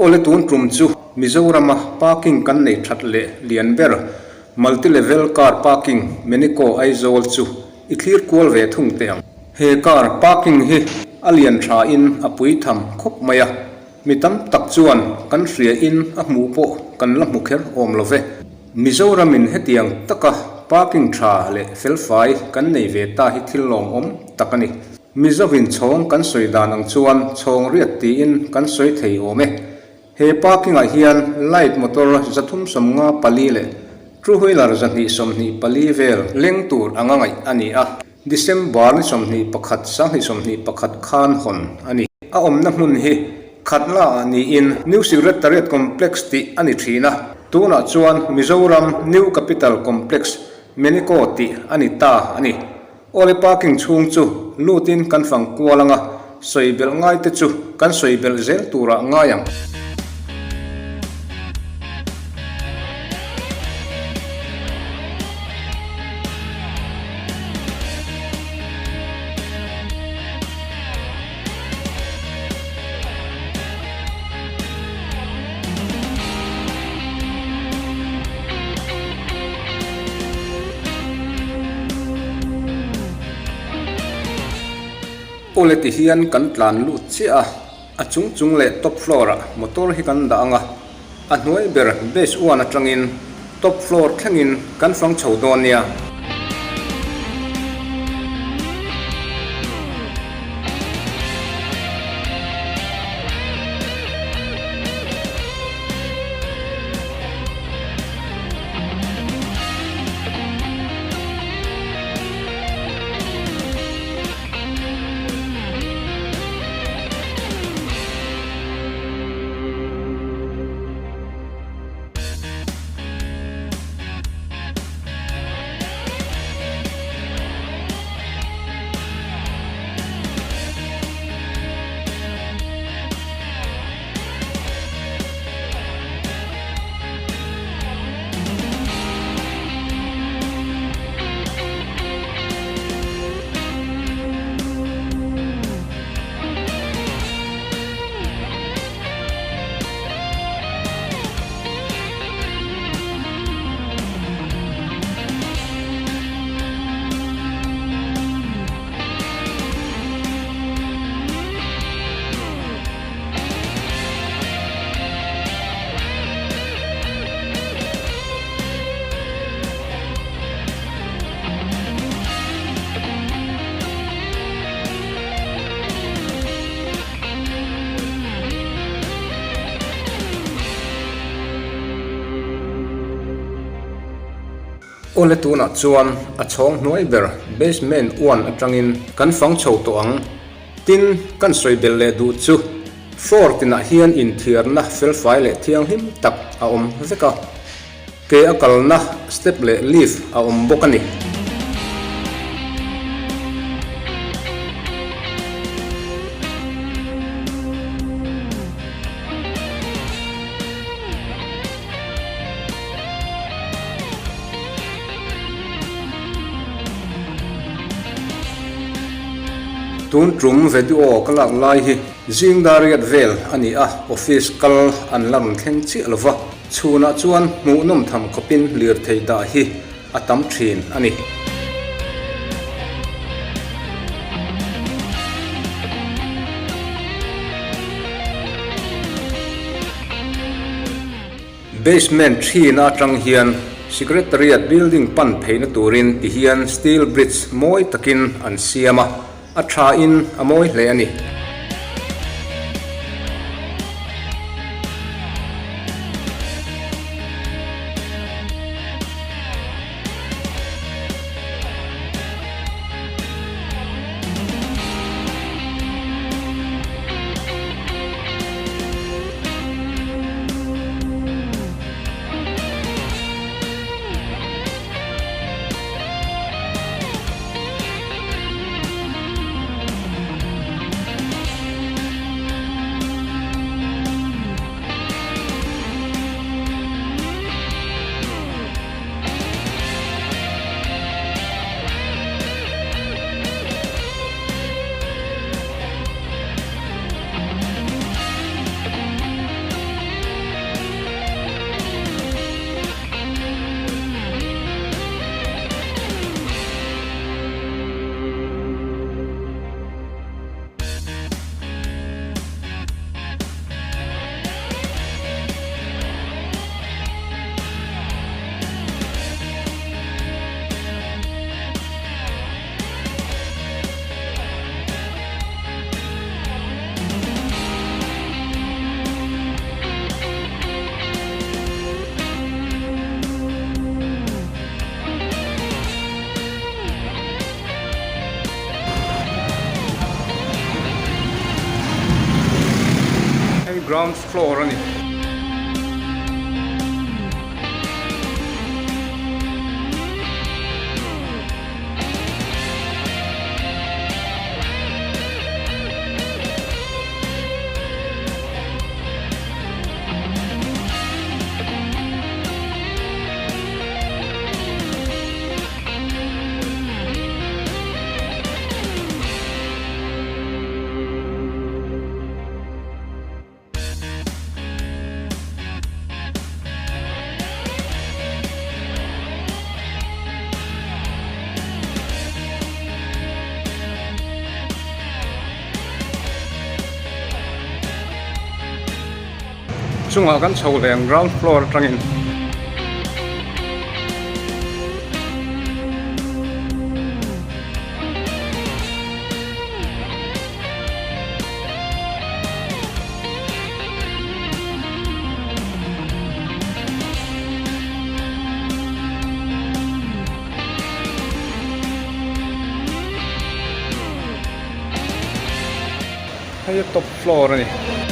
Awle tun tum chu Mizorama parking kan nei that leh lian ber Multi Level Car Parking Menico Aizawl chu i thlir kual ve thung teh ang. He car parking hi a lian tha in a pui tham khawp mai a, mi tam tak chuan kan hria in a hmuh pawh kan la hmu kher awm lo ve. Mizoramin hetiang taka parking tha leh felfai kan nei ve ta hi thil lawmawm tak a ni. Mizovin chhawng kan sawi dan ang chuan chhawng riat tiin kan sawi thei awm e. He parking ah hian light motor 354 leh two wheeler 224 vel leng tur anga ngaih a ni a, December ni 21 2021 khan hawn a ni. A awmna hmun hi Khatla ah niin New Secretariat Complex tih a ni thin a, tunah chuan Mizoram New Capital Complex, Menico tih a ni ta a ni. Awle parking chhung chu lutin kan fang kual anga sawi belh ngai te chu kan sawi belh zel turah ngai ang. Awle ti hian kan tlan lut chiah a, a chung chung leh top floor ah motor hi kan dah ang a, a hnuai ber base one atangin top floor thlengin kan fang chho dawn nia. Awle tunah chuan a chhawng hnuai ber basement one atangin kan fang chho tawh ang. Tin, kan sawi belh leh duh chu floor tinah hian inthiarna felfai leh thianghlim tak a awm vek a. Ke a kalna step leh lift a awm bawk a ni. Tun tum video ka lak lai hi zing dar riat vel a ni a, office kal an la rawn thleng chiah lo va. Chhunah chuan hmuhnawm tham khawpin lirthei dah hi a tam thin a ni. Basement thina atang hian Secretariat building pan pheina turin ti hian steel bridge mawi takin an siam a, a thain a mawi hle a ni. floor a ni. Chungah kan chho leh ang ground floor atangin. Hei hi top floor a ni.